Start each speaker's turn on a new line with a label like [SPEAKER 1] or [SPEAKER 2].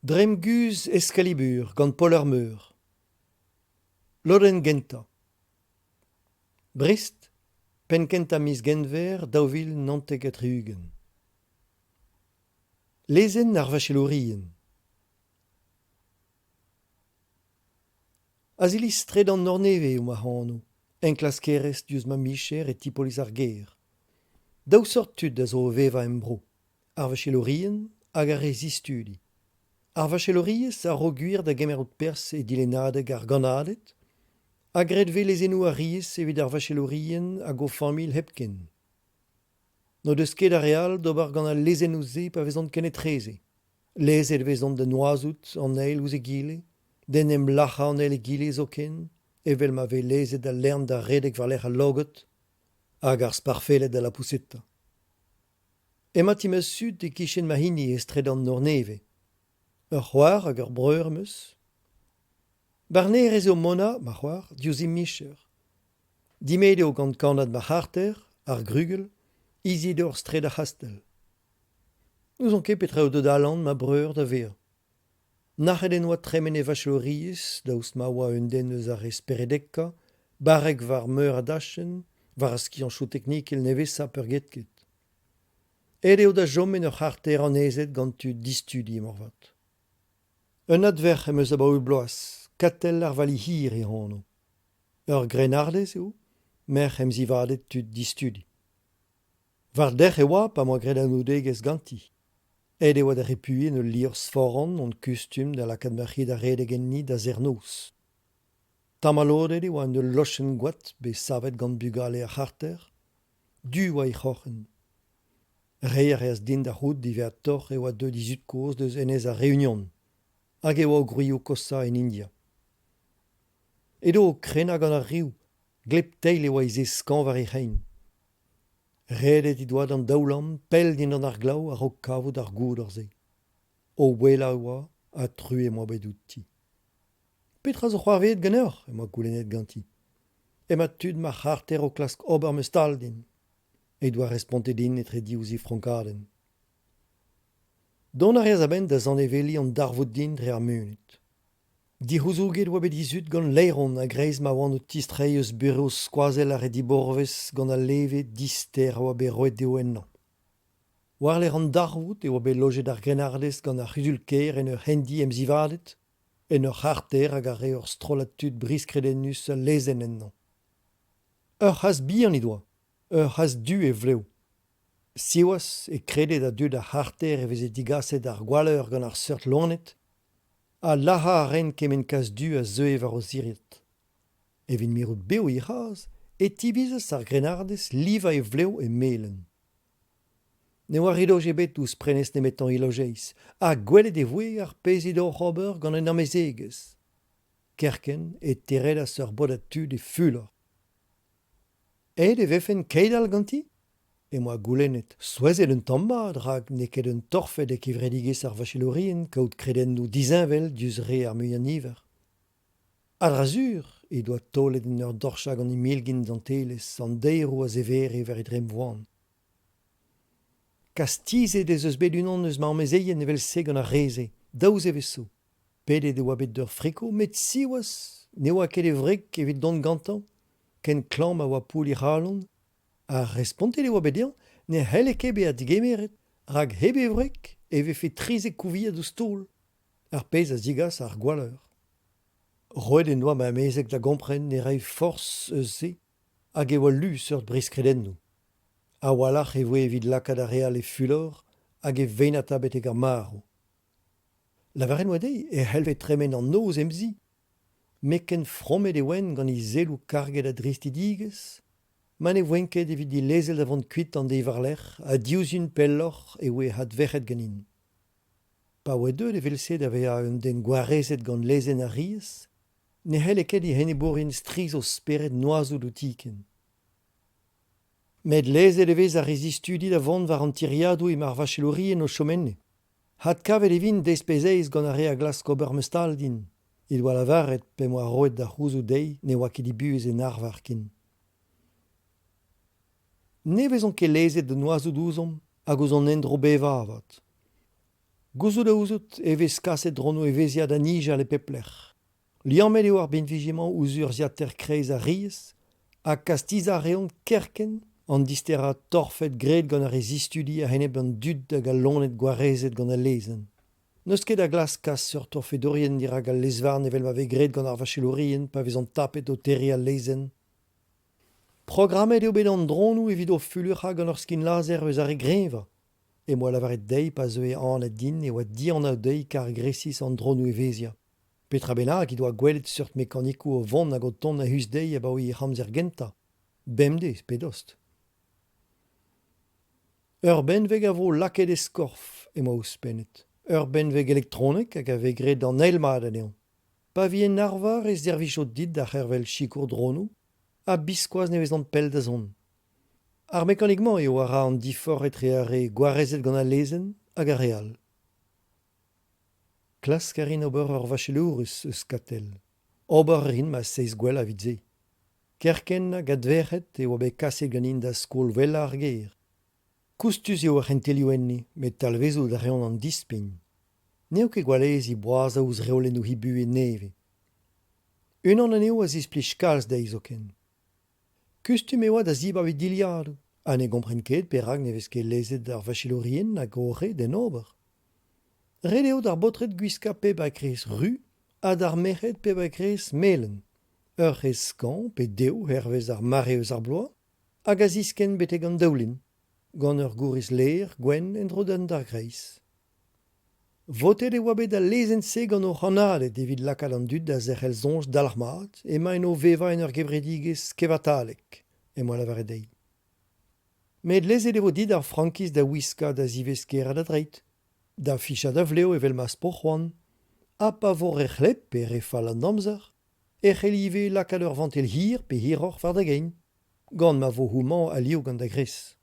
[SPEAKER 1] Dremm guzh Excalibur gant Paol ar Meur. Lodenn gentañ. Brest, penn-kentañ miz Genver 2079. Lezenn ar vachelourien. Aziliz Tredan Nornevez eo ma anv, enklaskerez diouzh ma micher e ti-polis ar gêr. Daou seurt tud a zo o vevañ em bro. Ar vachelourien hag ar re zistudi. Ar vachelouriezh a ro gwir da gemerout perzh e dilennadeg ar gannaded ha graet 'vez lezennoù ar riez evit ar vachelourien hag o familh hepken. N'o deus ket ar re all d'ober gant al lezennoù-se pa vezont kenetreze. Lezet e vezont da noazout an eil ouzh egile, d'en em lac'hañ an eil egile zoken, evel ma vez lezet al lern da redek war-lerc'h al logod hag ar sparfelled da lapouseta. Emañ ti ma zud e-kichen ma hini e straed an Nor Nevez. Ur c'hoar hag ur breur am eus. Barnerez eo Mona, ma c'hoar, diouzh he micher. Dimet eo gant kannad ma c'harter, ar Grugell, Izidor straed ar C'hastell. N'ouzon ket petra eo deuet Alan, ma breur, da vezañ. Nac'het en doa tremen e vachelouriezh daoust ma oa un den eus ar re speredekañ, barrek war meur a dachenn, war ar skiantoù teknikel nevesañ peurgetket. Aet eo da chom en ur c'harter annezet gant tud distudi moarvat. Un adverc'h em eus abaoe bloaz, Katell ar Vali-Hir he anv. Ur grennardez eo, merc'h emzivaded tud distudi. War dec'h e oa pa 'm boa graet anaoudegezh ganti. Aet e oa da repuiñ en ul liorzh foran on kustum da lakaat ma c'hi da redek enni da serr-noz. Tamalodet e oa en ul lochenn goad bet savet gant bugale ar c'harter. Du e oa he c'hroc'hen. Reiñ a reas din da c'hoût diwezhatoc'h e oa deuet he zud-kozh deus enez ar Reunion hag e oa o gwrioù koshañ en India. Edo o krenañ gant ar riv, gleb-teil e oa he sez skañv war he c'hein. Redet he doa d'an daoulamm pell dindan ar glav a-raok kavout ar goudor-se. O ouelañ e oa ha truez em boa bet outi. Petra zo c'hoarvezet ganeoc'h ? em boa goulennet ganti. Emañ tud ma c'harter o klask ober ma stal din. He doa respontet din etre div zifronkadenn. Dont a reas a-benn da zanevelliñ an darvoud din dre ar munud. Dic'houzouget e oa bet he zud gant laeron a-greiz ma oant o tistreiñ eus burev skoazell ar re dibourvez gant al leve dister a oa bet roet dezho ennañ. War-lerc'h an darvoud e oa bet lojet ar grennardez gant ar c'huzul-kêr en ur c'hendi emzivaded, en ur c'harter hag a rae ur strollad tud brizhkredennus al lezenn ennañ. Ur c'hazh bihan he doa, ur c'hazh du e vlev. Siwazh e krede da dud ar c'harter e veze digaset ar gwalleur gant ar seurt loened ha lazhañ a raent kement kazh du a zeue war o ziriad. Evit mirout bev he c'hazh e tivizas ar grennardez livañ e vlev e melen. Ne oa ridoj ebet ouzh prenestr nemetañ he lojeiz ha gwelet e voe ar pezh edo oc'h ober gant un amezegez. Kerkent e teredas ur bodad tud e fulor. Aet e vefen keit-all ganti ? Em boa goulennet, souezhet un tamm mat rak n'eo ket un torfed e kevredigezh ar vachelourien kaout kredennoù disheñvel diouzh re ar muiañ-niver. A-dra-sur he doa taolet en ur dorchañ gant he milgin dantelezh an daeroù a zevere war he dremm voan. Kastizet ez eus bet unan eus ma amezeien evel-se gant ar re-se, daou zevezh zo. Pedet e oa bet d'ur friko met siwazh ne oa ket e wreg evit dont gantañ, ken klañv ma oa poull he c'halon. Ha respontet e oa bet dezhañ ne c'helle ket bezañ degemeret rak hep e wreg e vefe 13 kouviad ouzh taol, ar pezh a zigas ar gwalleur. Roet en doa ma amezeg da gompren ne rae forzh eus se hag e oa lu seurt brizhkredennoù. A-walc'h e voe evit lakaat ar re all e fulor hag e veinata betek ar marv. Lavaret 'oa dezhi e c'hellfe tremen an noz em zi. Met ken fromet e oan gant he selloù karget a dristidigezh ma ne voen ket evit he lezel da vont kuit an deiz war-lerc'h ha diouzhin pelloc'h e voe adverc'het ganin. Pa oa deuet evel-se da vezañ un den gwarezet gant lezenn ar riez, ne c'helle ket he enebourien strizh o spered noazout outi ken. Met lezet e vez ar re zistudi da vont war an tiriadoù emañ ar vachelourien o chom enne. Adkavet e vin deiz pe zeiz gant ar re a glask ober ma stal din, he doa lavaret p'em boa roet da c'houzout dezhi ne oa ket he buhez en arvar ken. Ne vezont ket lezet da noazout ouzhomp hag ouzh hon endro bevañ avat. Gouzout a ouzout e vez kaset dronoù evezhiañ da nijal e pep lec'h. Liammet eo ar binviji-mañ ouzh urzhiataer kreiz ar riez ha kastizañ a reont kerkent an disterañ torfed graet gant ar re zistudi a-enep an dud hag al loened gwarezet gant al lezenn. N'eus ket da glask kas seurt torfedourien dirak al lez-varn evel ma vez graet gant ar vachelourien pa vezont tapet o terriñ al lezenn. Programmet eo bet an dronoù evit o fulluc'hañ gant ur skinlazer eus ar re greñvañ. Em boa lavaret dezhi pa zeue anat din e oa dianav dezhi karg resis an dronoù evezhiañ. Petra bennak he doa gwelet seurt mekanikoù o vont hag o tont a-us dezhi abaoe hec'h amzer gentañ, bemdez pe dost. Ur benveg a vo lakaet ez korf, emañ ouzhpennet. Ur benveg elektronek hag a vez graet an eil mat anezhañ. Pa vi en arvar e servijo dit da c'hervel sikour dronoù ha biskoazh ne vezont pell da zont. Ar mekanik-mañ eo a ra an diforc'h etre ar re gwarezet gant al lezenn hag ar re all. Klask a rin ober ur vachelourez eus Katell. Ober a rin ma seizh gwellañ evit se. Kerkent hag adverc'hed e oa bet kaset ganin da skol wellañ ar gêr. Koustus eo ar c'hentelioù enni met talvezout a reont an dispign. N'eo ket gwall aes he boazañ ouzh reolennoù he buhez nevez. Unan anezho a zisplij kalz dezhi zoken. Kustum e oa da zibab he dilhadoù ha ne gompren ket perak ne vez ket lezet ar vachelourien hag o re d'en ober. Ret eo d'ar baotred gwiskañ pep a grez ru ha d'ar merc'hed pep a grez melen. Ur c'hrez skañv pe dev hervez ar mare eus ar bloaz hag a ziskenn betek an daoulin, gant ur gouriz lêr gwenn en-dro d'an dargreiz. Votet e oa bet al lezenn-se gant o c'hannaded evit lakaat an dud da zerc'hel soñj dalc'hmat emaint o vevañ en ur gevredigezh kevatalek, em boa lavaret dezhi. Met lezet e vo dit ar frankiz da wiskañ da zivesker ha da dreid, da fichañ da vlev evel ma'z po c'hoant, ha pa vo re c'hleb pe re fall an amzer, e c'helli ivez lakaat ur vantell hir pe hiroc'h war da gein, gant ma vo homañ a-liv gant da grez.